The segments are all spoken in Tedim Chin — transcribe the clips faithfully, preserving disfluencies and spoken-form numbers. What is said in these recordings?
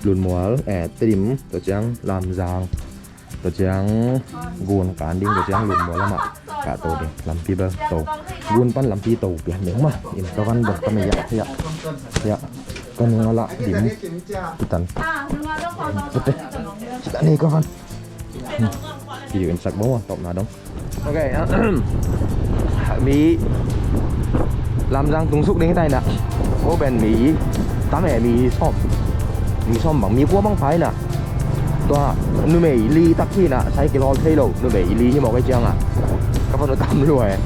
Lunmual, eh, Tedim, tua ciang Lamzang, tua ciang Gun kan ding, tua ciang Lunmual lamah kah to ding. Lampi bel to. Gun pan lampi to pian ding mah. In ka van bel ka mei ah, hiah. Hiah. Ka nung a lah dim. Kitan. Kita ni ka van. Video in sak bo, tawpna dong. Ok. Mi Lamzang tung suk ding hi ta in ah. Ko pen mi tam e, mi sawm. Mi sawm bang, mi kua bang pha in ah. Tua numei li tak hi in ah, cycle hawl thei lo numei li hi mawk ei ciang ah. Ka van uh tam lua e.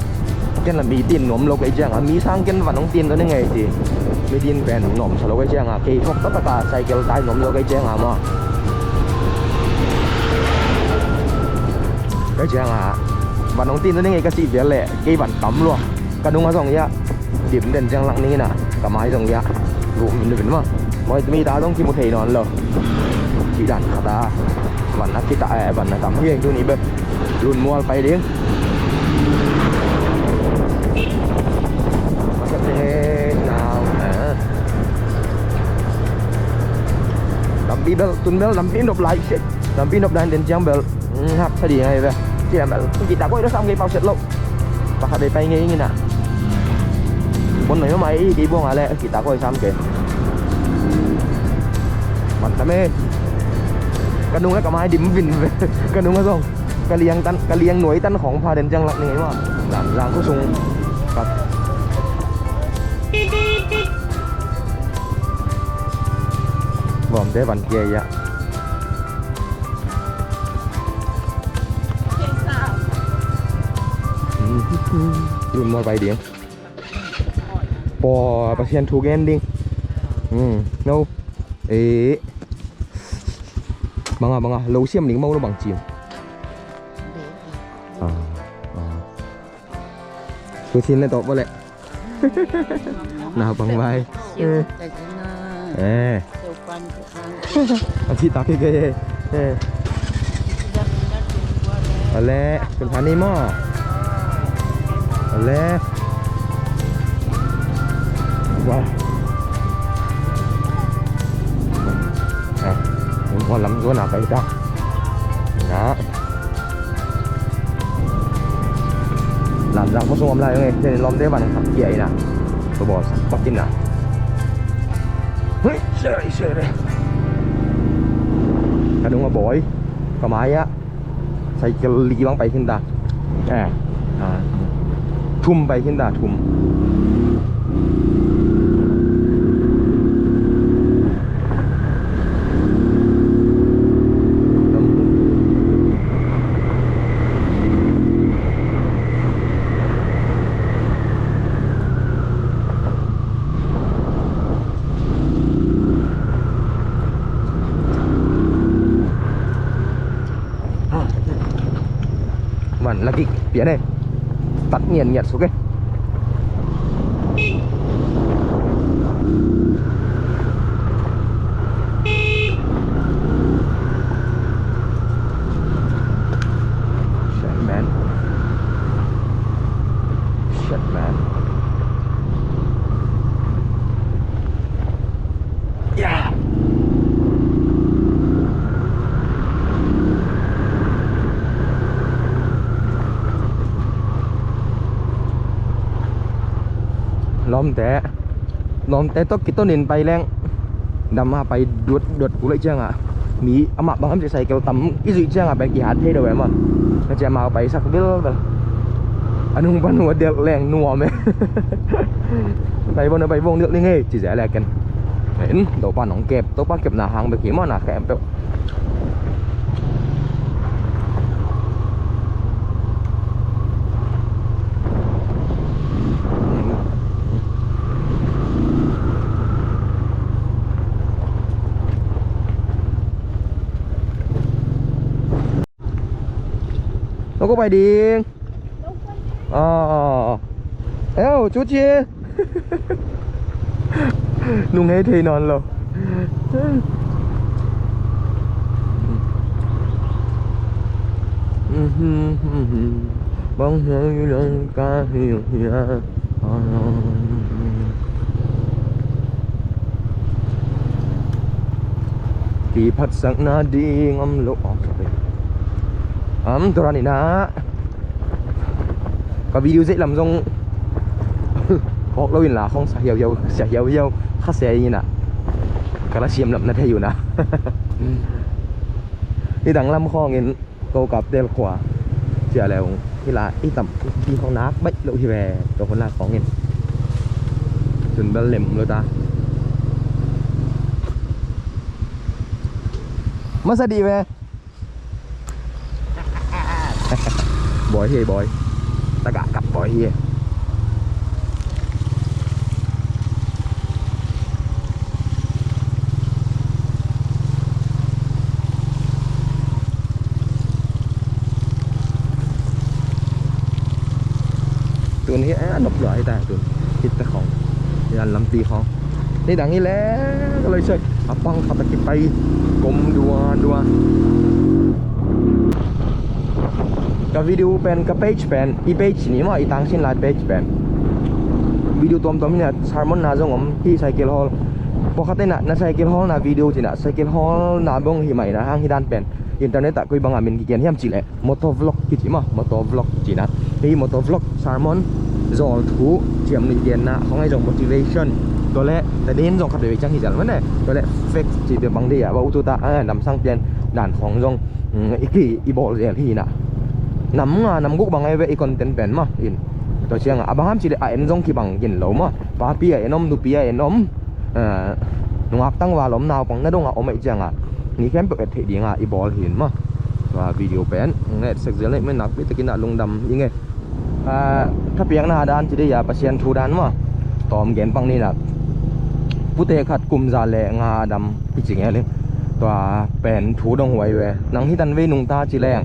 Ken la mi tin nuam lo kei ciang ah, mi sang ken van hong tin ta ni ngei ci. Mi tin pen nuam sa lo kei ciang ah, kei thok taktak a cycle tai nuam lo kei ciang ah maw. Kei ciang ah van hong tin ta ni ngei ka cih vial leh kei van tam lua. Ka nung a zong hiah dim den ciang lak ning in ah, ka mai zong hiah rum in rum in maw. Maw mi ta zong kimu thei nawn lo. Cih dan khat a van a kita, eh, van a tam hi eng tuni bek. Lunmual pai ding. Lampi bel, tun bel lampi nop lai sek. Lampi nop lai den ciang bel, mm, hak sa ding ai ve. Ci lam bel kita koi lo sam kei pau set lo. Pakhat dei pai ngei ing in ah. Bon noi mai kei buang a leh kita koi sam kei. Mat tam e. Ka nung leh ka mai dim vin ve. Ka nung a zong ka liang tan, ka liang nuai tan khawng pha den ciang lak ni ngei maw. Lamzang khua sung. Pat. Vawmte van kia ia. Lunmual pai ding. Paw, Pasian thu gen ding. Hmm, no. Eh. Banga, banga, lo siam ding maw, lo bang ciam. Ah, ah. Thu sin le tawh bo le. Na bang vai. Eh. Eh. A ci tak hi kei. Eh. Ale, kun pani mo. Ale. Wah. Ah, kun lam kun apa itu? Nah. Lamzang khua sung om lai ong e, tua lawmte van khak kia in ah. Tua bawlsak pak in ah. Hui, sorry, sorry. Ka nung a bawi, ka mai ah cycle li bang pai khin ta. Eh, ah, thum pai khin ta, thum. Man lagi pian eh. Tak ngian ngiat suk eh. Shit, man. Shit, man. Yeah. Lawmte, lawmte tawh kitonin pai leng dam a pai duat duat kul leh ciangah mi amah bang am ci cycle tam i zuih ciangah pen kihat thei lo em ah. Na ciah mau pai sak bilbil. A nung pan uh a delh leng nuam e. Pai vong na pai vong delh ning e ci zia leh ken. In Topa nong kep, Topa kepna hang bek hi mah na khempeuh. Lo ko pai ding. Ah. Eo, cuci. Nung hei thei nawn lo. Bang hei lo ka hi hi a. Kiphatsakna ding om lo. Om, tua dan in ah ka video zeih lam zong phawk lo in la khong sa hiauhiau, sa hiauhiau kha se in ah ka la siam lam na thei un ah. Nidang lam khawngin ko Kaptel khua cia le ung hi la i tam pi khong nak baih lo hi ve. Tua hun la khawngin tun bel lem lo ta. Masa dih ve. Bawi hi, bawi. Tagah kap bawi hi. Tun hi a nop lua hi ta tun. Hit ta khong. Yan lampi khong. Nidang hi le ka loi soi. A pang khat a kipai. Kom dua dua. Ka video pen, ka page pen, i page ni maw, i Tangsin Lai page pen video tuamtuam hi na, sermon na zong om hi, cycle haul. Pawlkhat in ah na cycle haul na video ci na, cycle haul na bang hi mai na hang hi dan pen internet ah koi bang a min kigen hiam cih leh motovlog kici maw, motovlog kici na. Hei motovlog, sermon, zawl thu, ciam nih genna khong, ahi zong motivation. Tua leh tadin zong khat veve ciang hi zal mah ne. Tua leh facts ci bia bang dei a, va ut ut a, a, namsang pian dan khong zong, mm, i ki, i bawl zel hi na. Nam nga, nam guk bang ahi ve i content pen mah in. Tua ciang a, a bang hiam cih leh a en zong kibang gin lo mah. Papi a en om, nupi a en om, eh, nungak tangval om, naupang na dong a om ahih ciang a, mi khempeuh et theih ding a i bawl hi in mah. Tua video pen nga et sek zel nei, mah nakpi takin ah lungdam i ngei. Ah, thapiakna dan ci dei a, Pasian thu dan mah. Tawm gen pang ni na. Pute khat kum za le nga dam i ci ngel in. Tua pen thu dong huai ve. Nang hi tan vei nungta ci leng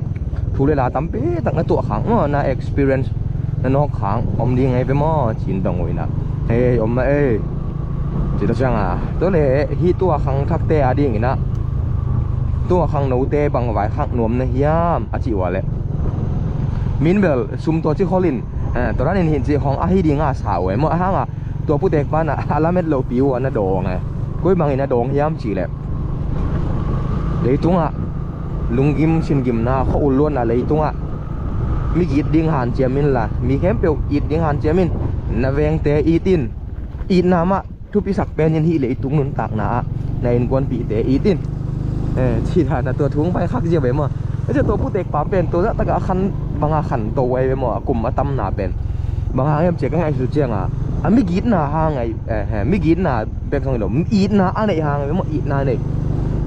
thu le la tampi tak na tuah khang maw, na experience na nawk khang om ding ahi ve maw, ci-in dong uh in ah. Hei, om mah ei. Ci ta ciang a, tua leh hih tua khang thakte a ding in ah, tua khang note bang vai khak nuam na hiam a cih uh a leh, min bel sum tua ci khol in, eh, tua dan in hin cih khong ahi ding a sa uh e maw, a hang a tua putek pan ah a lamet lopi uh a na dawng e. Koi bang in a dawng hiam cih leh, leitungah lunggim singgimna, khua-ul luanna leitungah mi it ding hanciam in la, mi khempeuh it ding hanciam in, na vengte it in, itna mah thupisak pen in hih leitung nuntakna ah na innkuanpihte it in, eh, ci dan a tua thu hong pai khak zia ve maw. A cia tua putek pa pen tua zah takah a khan banga khan to uh ahi ve maw, a kum a tamna pen. Bang hang hiam cia ka ngaihsut ciang a, a migitna hang ahi, eh, eh, migitna bek zong hi lo, itna a neih hang ahi ve maw, itna a neih.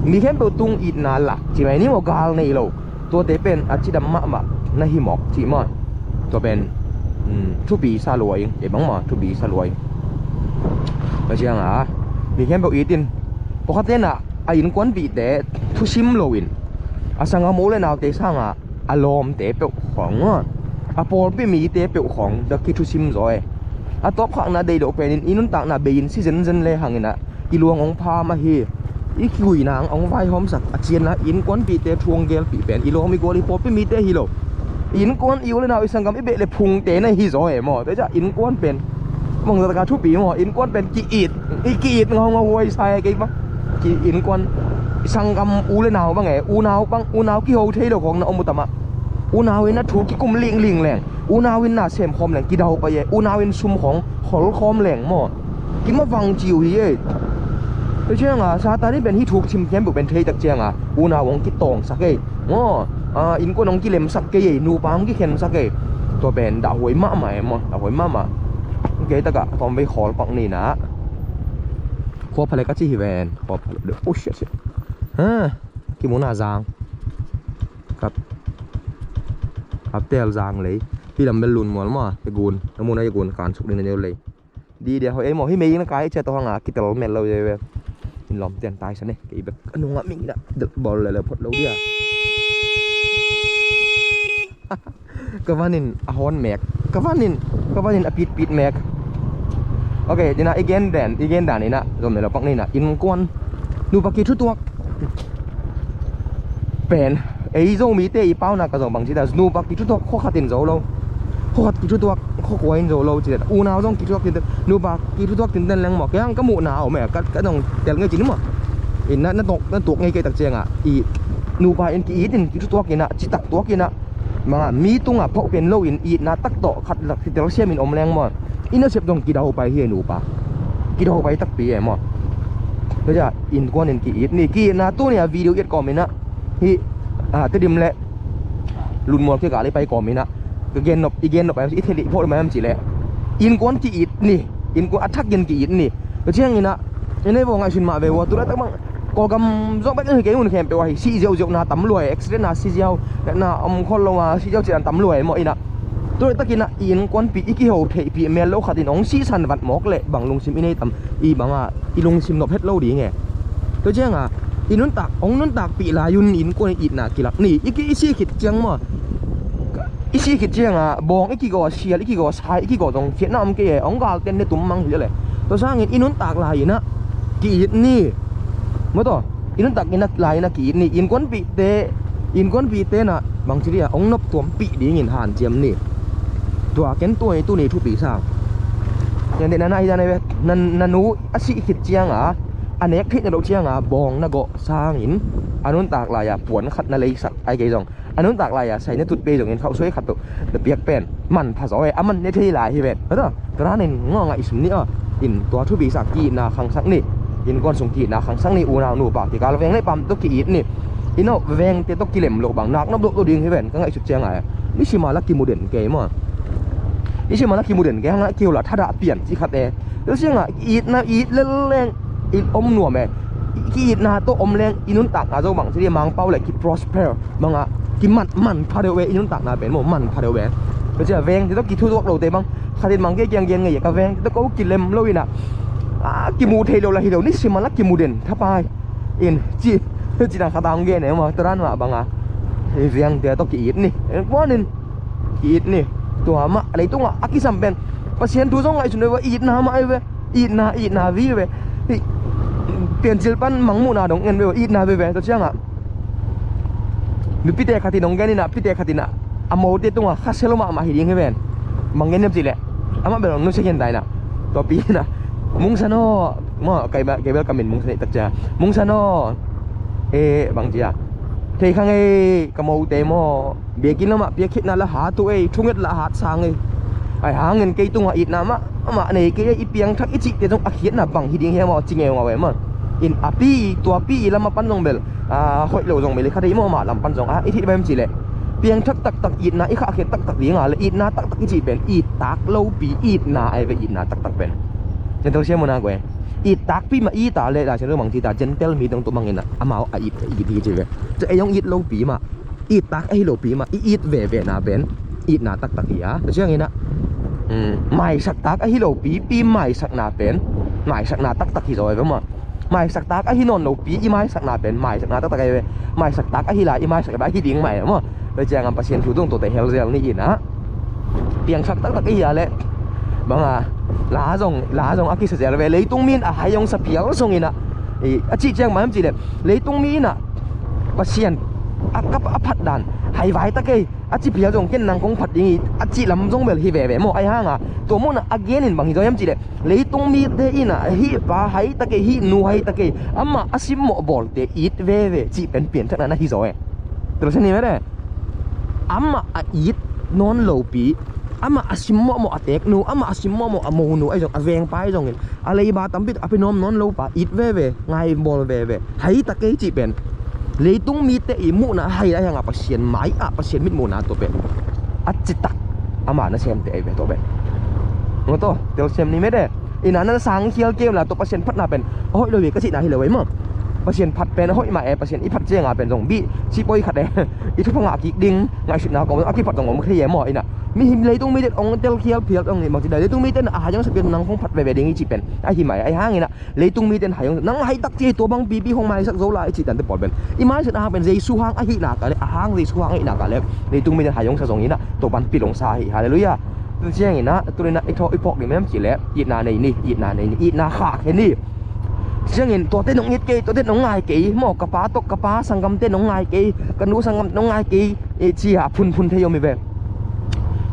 Mi khempeuh tung itna lak ci mai ni maw, gal nei lo. Tuate pen a cidam mahmah na hi mawk cih maw. Tua pen, um, thupi sa lua ing, kei bang maw thupi sa lua ing. Tua ciang a, mi khempeuh it in, pawlkhat in ah a innkuanpihte thusim lo in, a sanggam u le naute sang a, a lawmte peuh khong, a pawlpi mite peuh khong tua kithusim zaw e. A tawpkhakna deih loh pen in i nuntakna bei in si zenzen le hang in ah, i luang hong pham ahi, i kiguina hong vaihawmsak a cianna, innkuanpihte thu hong gelpih pen i lawm i gual i pawlpi mite hi lo. Innkuan, i u le nau, i sanggam, i beh le phungte na hi zaw e maw. Tua ciah innkuan pen bangzah taka thupi maw, innkuan pen ki-it, i ki-it ngaungau huai sa e kei bang. Ki innkuan, i sanggam u le nau bang e, unau bang, unau kiho thei lo khong na om uh tam ah, unau in a thu kikum lingling leng, unau in na sem khawm leng kidau pai e, unau in sum khong khol khawm leng maw, kimavang ci uh hi e. Tua ciang a Satan in pen hih thuk thim khempeuh pen thei tak ciang a unau hong kitawngsak e maw, a, innkuan hong kilemsak kei e, nupa hong kikhensak e. Tua pen dahhuai mahmah e maw, dahhuai mahmah. Kei takah tawmvei khawl pak ni na. Khua phalek a ci hi ven, khua phalek. Oh shit, shit. Ha, kimuhna zang. Kap, kap tel zang lei. Pi lam bel lun mual maw, i gun. Na muhna i gun kan suk ding na neu lei. Di dia hoi ei maw, hih mei ing na kai cia tawh hang a kitel mel lo ve. In lawm tian tai sa ne, kei bek a nungah ming na del bawl le le phot lo dia. Ka van in a hawn mek, ka van in, ka van in a pitpit mek. Ok, dina i gen dan, i gen dan ina zom ne lo pak ni na, innkuan, nupa kithutuak pen ei Zomite i pauna ka zong bang ci ta, nupa kithutuak khua khat in zo lo, khua khat kithutuak khua kua in zo lo ci ta, unau zong kithutuak tinten, nupa kithutuak tinten leng maw, kei hang ka muhna a om e, ka, ka zong tel ngei ci ni maw. Na, na tuak, na tuak ngei kei tak ciangah i nupa in ki-it in, kithutuak inah, citak tuak inah, manga mi tungah phawk pen lo in, itna tak tawh khat lak hi telsiam in om leng maw, i nasep dong kidaupai hi e nupa. Kidaupai takpi e maw. Tua ciah innkuan in ki-it ni, ki-itna tuni a video i et kawm inah, hih, ah, Tedim le Lunmual kikal i pai kawm inah, ka gennop, i gennop ai i thei lih phawk mai am cih leh, innkuan ki-it ni. Innkuan a thakin ki-it ni. Tua ciang inah, i nei vaw ngaihsun mah ve ua, tu laitak bang Kawlgam zawk bek in hi kei, hun khempeuh ahi, sih ziauziau na tam lua e, accident na si ziau, na om khol lo a si ziau cih dan tam lua e maw inah. Tu laitak inah i innkuanpih i kiho theihpih mel lo khat in hong sihsan vat mawk leh bang lungsim i nei tam, i banga i lungsim nop het lo ding e. Tua cianga i nuntak, hong nuntakpih lai un innkuan in itna kilak ni. I ki, i sih khit ciang maw, i sih khit cianga bawng i kigaw, sial i kigaw, sai i kigaw zong khiatna om kei e. Hong galten ne tum mang hi leh. Tua sangin i nuntak lai inah ki-it ni. Maw tua, i nuntak inah lai inah ki-it ni. Innkuanpihte, innkuanpihte na bangci dia hong noptuampih dingin hanciam ni. Tua ken tua i tuni thupi sang. Ken dena na hi dan ai ve. Na, na nu a sih khit cianga, a nek theih na loh cianga bawng na gawh sangin a nuntak lai-a puan khat na leisak ai kei zong, a nuntak lai-a sai na tut bei zongin khauhsuai khat peuh na piak pen manpha zaw e, a man ne thei lai hi ven. Tua, tua danin ngaw ngaihsun ni aw. In tua thupi sak, ki-itna khangsak ni. Innkuan sung ki-itna khangsak ni. Unau nupa kikal veng le pam tawh ki-it ni. Inn aw vengte tawh kilem loh bang nak nop loh lo ding hi ven, ka ngaihsut cianga e. Nisima la kimu den kei maw. Nisima la kimu den kei hanga kihol a thadah pian ci khat e. Tua cianga itna it lel leng i om nuam e. Ki-itna tawh om leng i nuntakna zo bang ci dia Mangpau le ki-prosper banga kiman, manpha deuh ve i nuntakna pen maw, manpha deuh ve. Tua cia vengte tawh kithutuak lote bang khatin mang kei kiang gen ngei ka vengte tawh ko kilem lo inah, a, kimu thei lo la hi lo, nisima la kimu den thapai in ci, ci dan khat a hong gen e maw. Tua dan mah banga vengte tawh ki-it ni. Innkuan in ki-it ni. Tua mah leitungah a kisam pen Pasian thu zong ngaihsun ve ua, itna mah ai ve. Itna, itna vi ve. Hih Piancil pan Mangmuhna dong ngen ve ua, itna veve. Tua ciangah nupite khatin dong gen inah, pite khatin ah a mote tungah kha selo mahmah hi ding hi ven. Bang gen nem cih leh amah bel hong nusia khin ta inah, tua pi inah, Mungsan aw, maw, kei bel, kei bel ka min Mungsan i tak ciangah, Mungsan aw, e, bang cia, thei kha ngei ka mote maw, biakinn lamah piakkhitna la hat uh ei, thunget la hat sang ei. Ai hangin kei tungah itna mah, amah nei kei ei, i piangthak i cihte zong a khiatna bang hi ding hiam aw, ci ngeungau e maw. In a pi, tua pi i lam a pan zong bel, a, hoih lo zong mel i kha dei maw, mah lam pan zong a i theih bang em cih leh piangthak taktak itna i khahkhiat taktak dinga le itna taktak i cih pen ittak lopi itna ai ve, itna taktak pen. Na telsiam uh na guai. Ittakpi mah i ta le, Lai Siangtho bang ci ta, Gentile mi dong tua bangin ah amau a it, a it hi ci ve. Tua ei hong it lopi mah, ittak ahi lopi mah i it vevena pen itna taktak hi a. Tua ciangin ah, um, maisaktak ahi lopi pi maisakna pen maisakna taktak hi zaw ve maw. Maisaktak ahi nawn lopi i maisakna pen maisakna taktak ahi ve. Maisaktak ahi lai i maisak ve, ahi ding mah e maw. Tua ciangin Pasian thu dong tuate hel zel ni inah, piangthak taktak i hi a leh banga la zong, la zong a kisa zel ve. Leitung mi in a hai hong sa phial zongin ah, i, a cih ciang bang hiam cih leh leitung mi in ah Pasian a, a, a phat dan hai vai ta kei, a ci phial zong ken nang kong phat ding hi, a cih lam zong bel hi veve maw. Ai hanga tua mawhna a genin bang hi zaw hiam cih leh leitung mite in ah hih pa hai ta kei, hih nu hai ta kei, amah a simmawh bawlte it veve cih pen pianthakna na hi zaw e. Tua sia ni mede. Amah a it nawn lopi, amah a simmawhmawh a teknu, amah a simmawhmawh a monu ahi zong, a vengpa ahi zongin a leiba tampi a pia nuam nawn lopa it veve, ngaibawl veve, hai ta kei cih pen leitung mite i muhna hai lai hanga Pasian mai-ah Pasian mitmuhna tua pen a citak ama nasemte ahi ve tua pen. Ngo tawh telsiam ni mede. Ina na sang khial kei unla tua Pasian phatna pen a hoih lo hi ka cihna hi lo ei maw. Pasian phat pen a hoih mah e, Pasian i phat cianga pen zong bih sipawi khat e, i thupha ngah kik ding ngaihsutna kawm a kiphat zong om thei e maw. Ina mihing leitung mite hong tel khial phial zong hi bang ci dai, leitung mite na a hai hong sa phial nang hong phat veve ding hi cih pen ahi mah e. Ahi hangin ah leitung mite na hai hong, nang hai tak ci tua bang pipi hong maisak zo lai i cih tante pawl pen i maisak a hang pen Jesu hang ahi nak leh, a hang Jesu hang ahi nak leh leitung mite na hai hong sa zongin ah tua pan pil hong sa hi. Halleluiah. Tu ciangin ah, tu in ah i thawh i phawk ding mem cih leh itna nei ni, itna nei ni, itna khahkhia ni. Ciangin tuate nong it kei, tuate nong ngai kei maw, ka pa tawh, ka pa sanggamte nong ngai kei, ka nu sanggam nong ngai kei, e, ci-a phunphun thei om hi ve.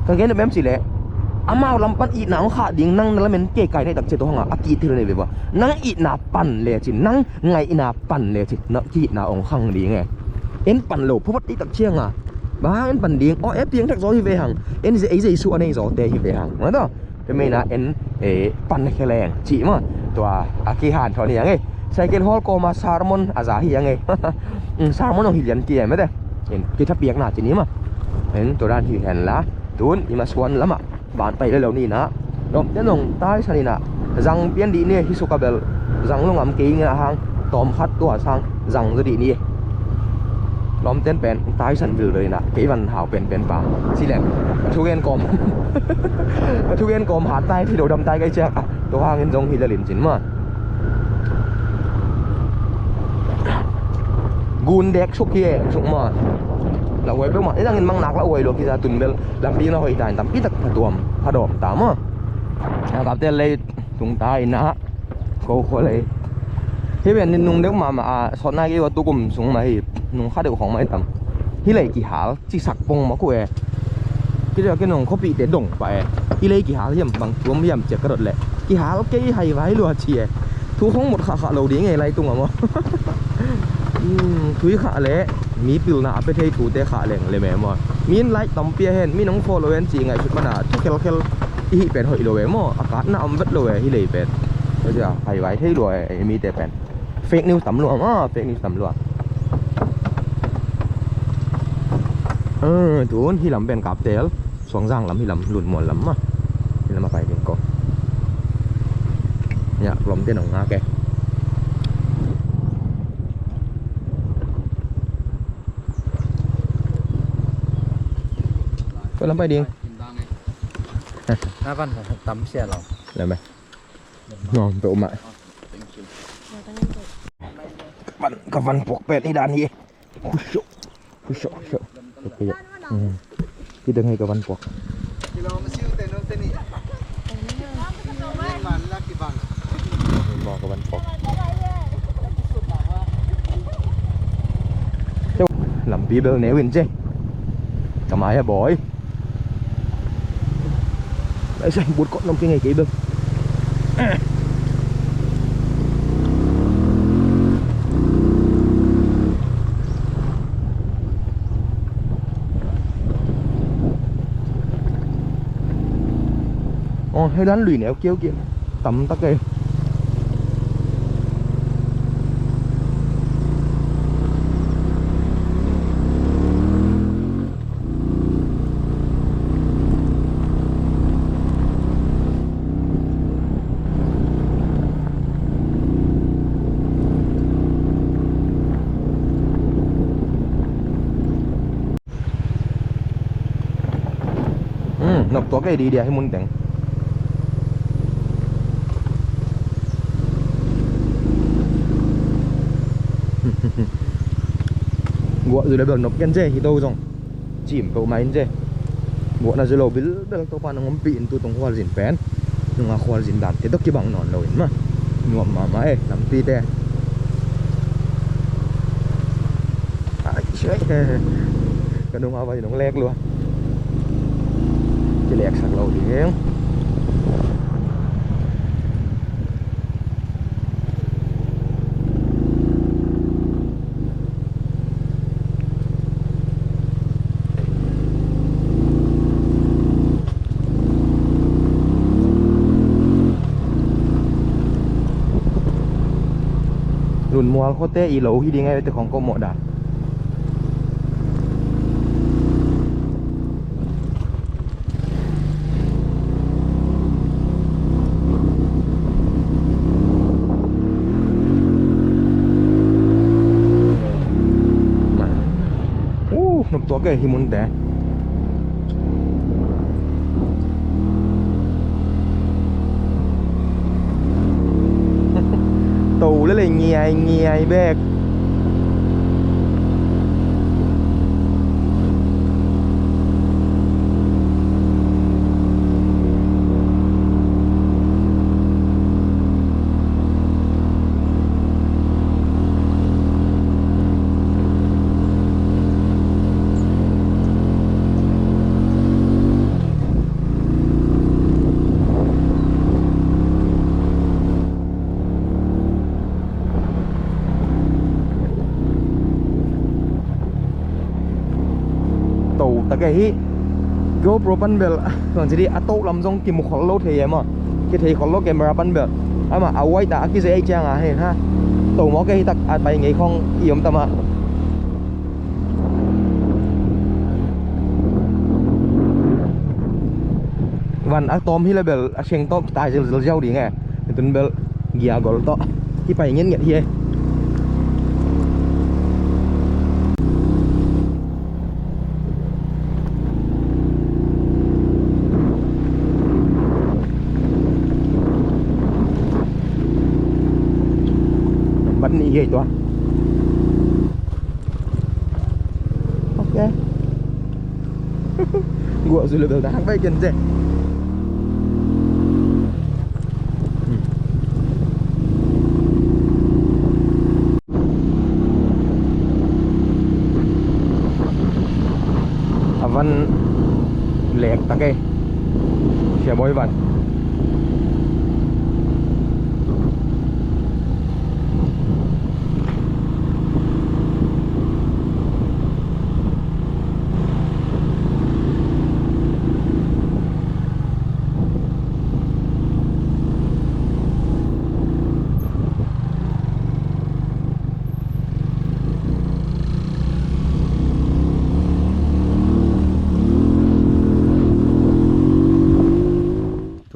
Ka gen mem cih leh Amau lam pan itna hong khah ding, nang na lamen kei kai na hih tak ciang tua hang a, a kithei lo nei ve ua. Nang itna pan lecin, nang ngaihna pan lecin, na kihna hong khang ding e. En pan lo, phuvat hih tak ciang a. Bang hang en pan ding, aw, e piang thak zaw hi ve hang. En ze-, ei Jesu a nei zawte hi ve hang. Nga tawh. Tua manin en, eh, pan khia leng cih maw. Tua a kihanthawn hi hang e. Cycle hawl kawma sermon a za hi hang e. Mm, sermon hong hilh lian kei mete. En, kithapiakna ci ni maw. En, tua dan hi hen la. Tun i masuan lamah ban pai le lo ni na. Lawmte nong taisan ina. Zang pian dih ni hi suk a bel. Zang lo ngam kei ing a hang. Tawm khat tua sang. Zang zaw dih ni. Lawmten pen taisan vilvel ina, kei van hau penpen pa. Sileng a thugen kawm. A thugen kawm hat tai, thi lo dam tai kai ciak a. Tua hangin zong hi lel in cin maw. Gun dek suk hi e, suk maw. La huai peuhmah, i dangin mang nak la huai lo kiza tun bel. Lampi na hoih ta in tampi tak pha tuam, pha dawm ta maw. A kapte lei tung ta ina. Ko khua lei. Hi ven nin nung deuh mahmah a, sawt nai kei ua tukum sung mah hi, nung kha deuh khawng mah hi tam. Hi lei kihal, cisak pong mah ku e. Kei deuh a kei nung khuapihte dong pah e. Hi lei kihal hiam, bang tuam hiam ciak ka dot leh. Kihal kei hai vai lua ci e. Thu khawng mut khah khah lo ding e lai tung a maw. Hmm, thu i khah leh, mi pilna a pia thei thute khah leng lem e maw. Mi in like tampi a hen, mi nong follow hen ci ngaihsut mana, thu khelkhel i hih pen hoih lo e maw, a katna om vet lo e, hi lei pen. Tua cia, hai vai thei lua e, ei mite pen. Fake news tam lua maw, fake news tam lua. Ơ, tun hi lam pen Kaptel, Suangzang lam hi lam, Lunmual lam maw. Hi lam a pai ding ko. Ya, lawmte nong ngak e. Ko lam pai ding. Ka van tam sia lo. Lam e. Nuam peuhmah. Van, ka van puak pen hi dan hi. Husu, husu, husu. Husu. Hmm. Kidang hei ka van puak. Maw ka van puak. Lampi bel neu in ce. Ka mai a bawi. Ai sai, but kawt nuam kei ngei kei bel. Ong, hei dan lui neu kiau kiau. Tam tak kei. Hmm, nop tua kei di dia hi mun teng. Guah zu le bel nop ken ce hi to zong. Cim peuhmah in ce. Guahna zu lo bilbel Topa nong ompih in tutung khualzin pen. Nunga khualzin dante tawh kibang nawn lo in mah. Nuam mahmah e, lampite. Ai, ka nunga vai nong lek lua. Kileksak lo ding. Lunmual khuate i lo hi ding ai te khong ko mo da. Uh, nop tua kei hi munte. To le le ngiai ngiai bek. Tak e, hih GoPro pan bel bangci di, a toh lam zong kimu khol lo thei e maw. Kithei khol lo camera pan bel. Amah a wide a a kizia ei cianga hei ha. Toh mawk e, hih tak a pai ngei khong i om ta mah. Van a tawm hi le bel a siang tawh kitai zelzel ziau ding e. Tun bel gia gol tawh kipai ngetnget hi e. Van nih hi e tua. Ok. Guah zu le bel dak bai ken ze. A van lek tak e. Sia Bawi van.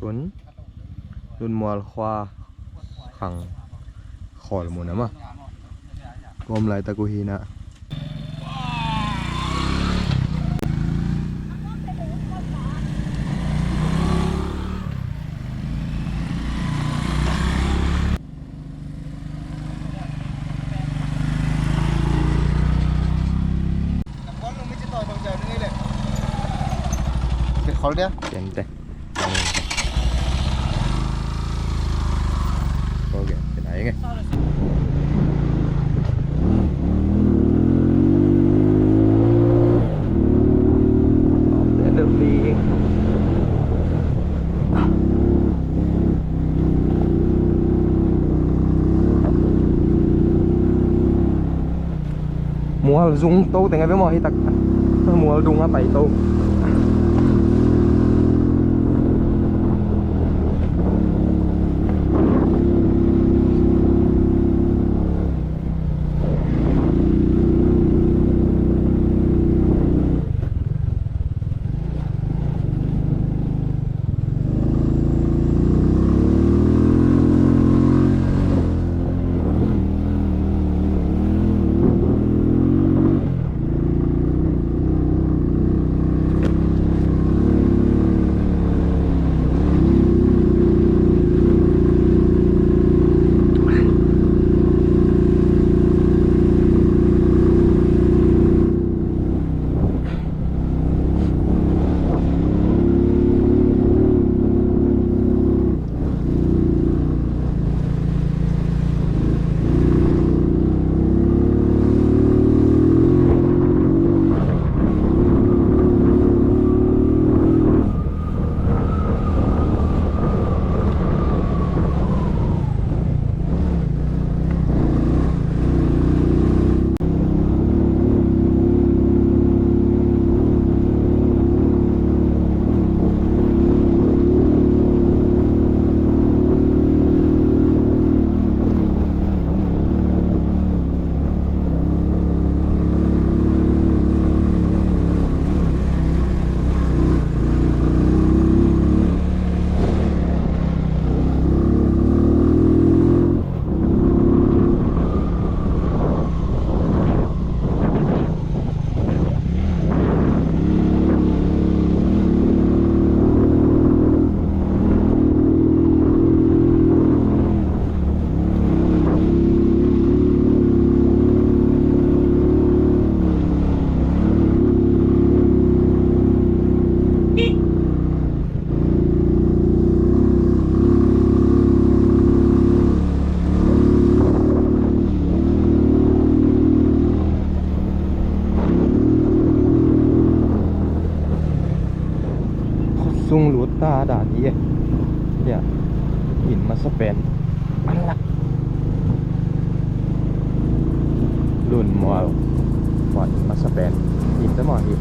Tun Lunmual khua khang khawl mun a mah. Kawm laitak uh hi na. Khol dia. Kente. Ok, kena inge. Mual zung to teng a ve maw, hi tak mual dung a pai to. Khuasung lut ta dan hi e. Hiah in masa pen. An lak. Lunmual. Huan masa pen. In ta mah hi.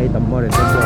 Hei, tam maw, den tam maw.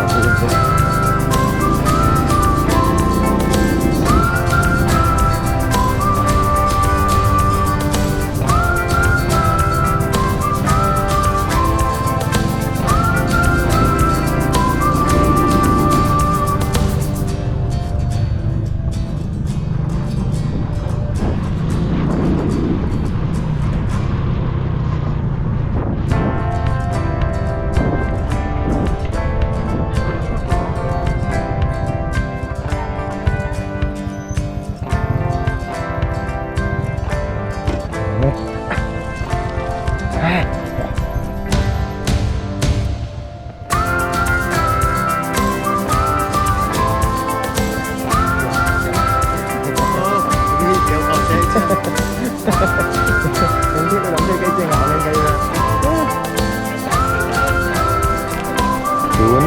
Tun.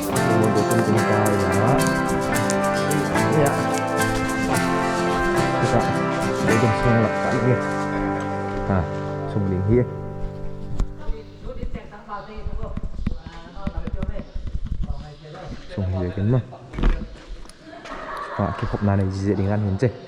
Tun, tun, tun, tun, tun. Ya. Kita. Dia sung lak tak lagi. Ha, sung ding hi. Sung hi kan mah. Spa kikhopna nei zia ding an hin ce.